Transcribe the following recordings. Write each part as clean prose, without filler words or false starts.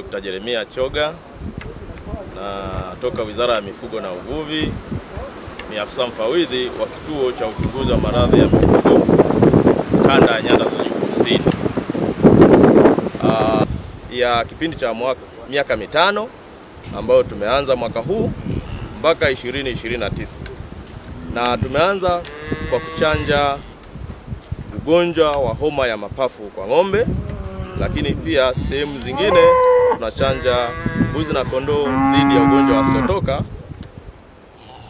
Dr. Jeremia Choga na toka Wizara ya Mifugo na Uvuvi, ni afisa mfawidhi wa kituo cha uchunguzi wa maradhi ya mifugo kanda ya Nyanda za Juu Kusini. Ya kipindi cha miaka 5 ambayo tumeanza mwaka huu mpaka 2029. Na tumeanza kwa kuchanja ugonjwa wa homa ya mapafu kwa ng'ombe, lakini pia sehemu zingine tunachanja mbuzi na kondoo dhidi ya ugonjwa wa sotoka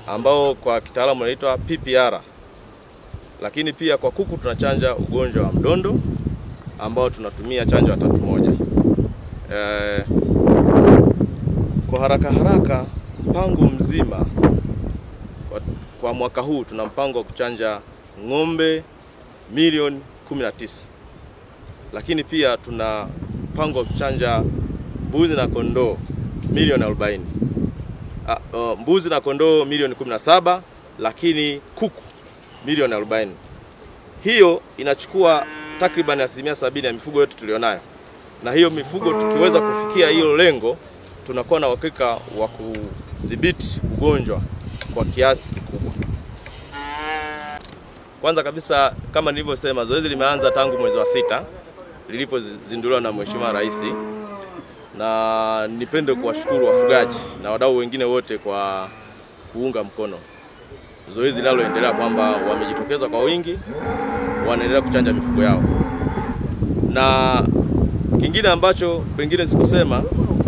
ambao kwa kitaalamu unaitwa PPR. Lakini pia kwa kuku tunachanja ugonjwa wa mdondo ambao tunatumia chanjo ya 3.1. Kwa haraka haraka, mpango mzima kwa mwaka huu tuna mpango wa kuchanja ng'ombe milioni 19. Lakini pia tuna mpango wa kuchanja mbuzi na kondoo milioni 40. Mbuzi na kondoo milioni 17, lakini kuku milioni 40. Hiyo inachukua takriban 70% ya mifugo yote tulionayo. Na hiyo mifugo tukiweza kufikia hiyo lengo, tunakuwa na uhakika wa kudhibiti ugonjwa kwa kiasi kikubwa. Kwanza kabisa, kama nilivyosema, zoezi limeanza tangu mwezi wa 6 lilipozinduliwa na Mheshimiwa Rais, na nipende kuwashukuru wafugaji na wadau wengine wote kwa kuunga mkono zoezi linaloendelea, kwamba wamejitokeza kwa wingi, wanaendelea kuchanja mifugo yao. Na kingine ambacho pengine sikusema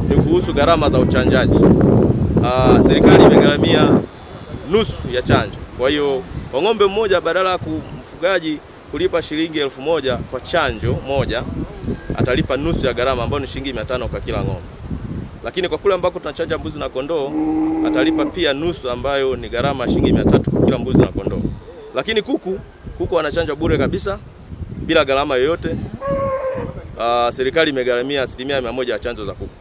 ni kuhusu gharama za uchanjaji. Serikali imegharamia nusu ya chanjo. Kwa hiyo kwa ng'ombe mmoja, badala ya mfugaji kulipa shilingi 1000 kwa chanjo moja, atalipa nusu ya gharama ambayo ni shilingi 500 kwa kila ng'ombe. Lakini kwa kule ambako tunachanja mbuzi na kondoo, atalipa pia nusu ambayo ni gharama shilingi 300 kwa kila mbuzi na kondoo. Lakini kuku wanachanja bure kabisa bila gharama yoyote. Serikali imegharamia 100% ya chanjo za kuku.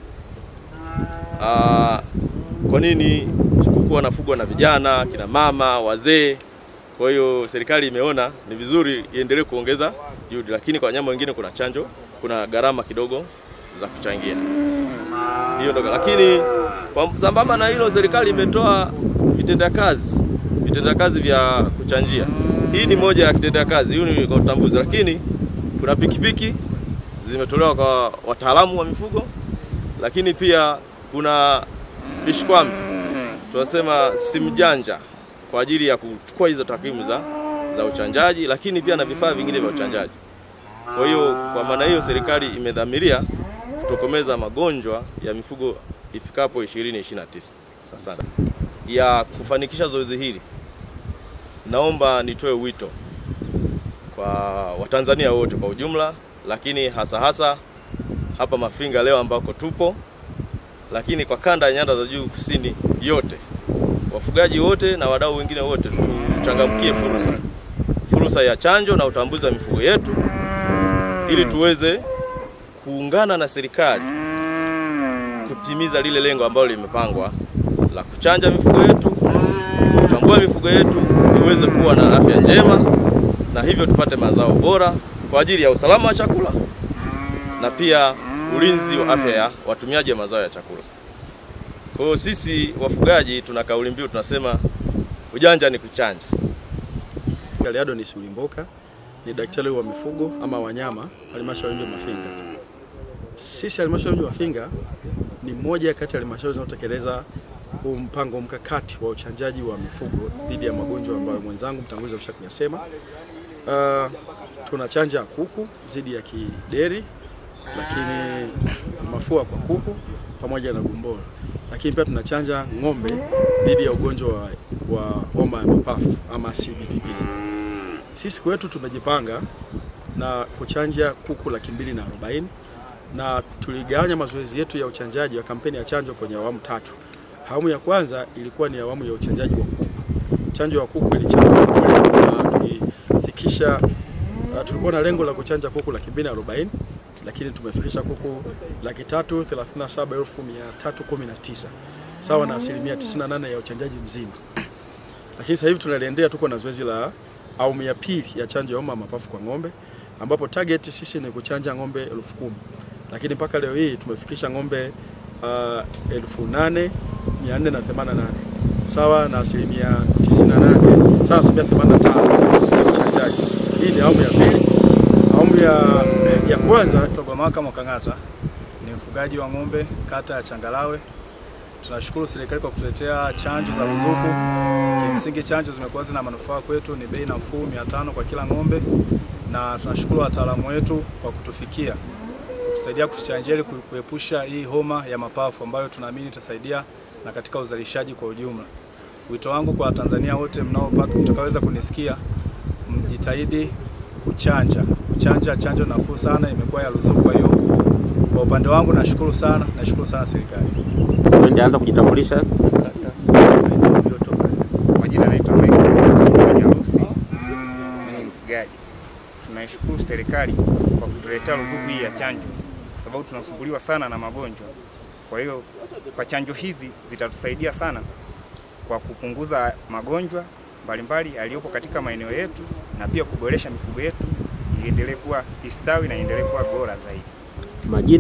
Kwa nini kuku wanafugwa na vijana, kina mama, wazee? Kwa hiyo serikali imeona ni vizuri iendelee kuongeza juhudi, lakini kwa wanyama wengine kuna chanjo, kuna gharama kidogo za kuchangia. Hiyo ndio. Lakini sambamba na hilo, serikali imetoa vitendakazi vya kuchanjia. Hii ni moja ya kitendakazi, hiyo ni kwa utambuzi, lakini kuna pikipiki zimetolewa kwa wataalamu wa mifugo, lakini pia kuna bishikwambi, tunasema simu janja kwa ajili ya kuchukua hizo takwimu za uchanjaji, lakini pia na vifaa vingine vya uchanjaji. Kwa hiyo kwa maana hiyo serikali imedhamiria kutokomeza magonjwa ya mifugo ifikapo 2029. Asante. Ya kufanikisha zoezi hili, naomba nitoe wito kwa Watanzania wote kwa ujumla, lakini hasa hasa hapa Mafinga leo ambako tupo, lakini kwa kanda ya Nyanda za Juu Kusini yote, wafugaji wote na wadau wengine wote, tuchangamkie fursa ya chanjo na utambuzi wa mifugo yetu, ili tuweze kuungana na serikali kutimiza lile lengo ambalo limepangwa la kuchanja mifugo yetu, kutambua mifugo yetu iweze kuwa na afya njema, na hivyo tupate mazao bora kwa ajili ya usalama wa chakula na pia ulinzi wa afya ya watumiaji wa mazao ya chakula. Kwa hiyo sisi wafugaji tuna kauli mbiu, tunasema ujanja ni kuchanja. Adonis Ulimboka ni daktari wa mifugo ama wanyama halmashauri ya Mafinga. Sisi halmashauri ya Mafinga ni moja kati ya halmashauri zinazotekeleza mpango mkakati wa uchanjaji wa mifugo dhidi ya magonjwa ambayo mwenzangu mtangulizi ameshakuyasema. Tunachanja kuku dhidi ya kideri, lakini mafua kwa kuku pamoja na gumboro. Lakini pia tunachanja ng'ombe dhidi ya ugonjwa wa homa ya mapafu ama CBPP. Sisi kwetu tumejipanga na kuchanja kuku 240,000, na tuligawanya mazoezi yetu ya uchanjaji wa kampeni ya chanjo kwenye awamu 3. Awamu ya kwanza ilikuwa ni awamu ya uchanjaji wa kuku. Chanjo ya kuku ilichanjwa na tulifikisha, tulikuwa na lengo la kuchanja kuku 240,000, lakini tumefikisha kuku 337,319, sawa na 98% ya uchanjaji mzima. Lakini sasa hivi tunaliendea, tuko na zoezi la awamu ya pili ya chanjo ya homa ya mapafu kwa ng'ombe, ambapo target sisi ni kuchanja ng'ombe 10,000. Lakini mpaka leo hii tumefikisha ng'ombe 8488 sawa na 98%, sawa 85% ya uchanjaji. Hii ni awamu ya pili. Awamu ya kwanza. Gwamaka Mwakang'ata ni mfugaji wa ng'ombe kata ya Changalawe. Tunashukuru serikali kwa kutuletea chanjo za ruzuku. Kimsingi chanjo zimekuwa zina manufaa kwetu, ni bei nafuu 500 kwa kila ng'ombe, na tunashukuru wataalamu wetu kwa kutufikia, kutusaidia kutuchanjia ili kuepusha hii homa ya mapafu ambayo tunaamini itasaidia na katika uzalishaji kwa ujumla. Wito wangu kwa Tanzania wote mtakaweza kunisikia, mjitahidi kuchanja. Kuchanja, chanjo nafuu sana, imekuwa ya ruzuku. Kwa hiyo kwa upande wangu nashukuru sana, nashukuru sana serikali. Anza kujitambulisha. Majina naitwa Michael Nyarusi, mimi ni mfugaji. Tunaishukuru serikali kwa kutuletea ruzuku hii ya chanjo, kwa sababu tunasumbuliwa sana na magonjwa. Kwa hiyo kwa chanjo hizi zitatusaidia sana kwa kupunguza magonjwa mbalimbali yaliyopo katika maeneo yetu na pia kuboresha mifugo yetu iendelee kuwa istawi na iendelee kuwa bora zaidi. Majina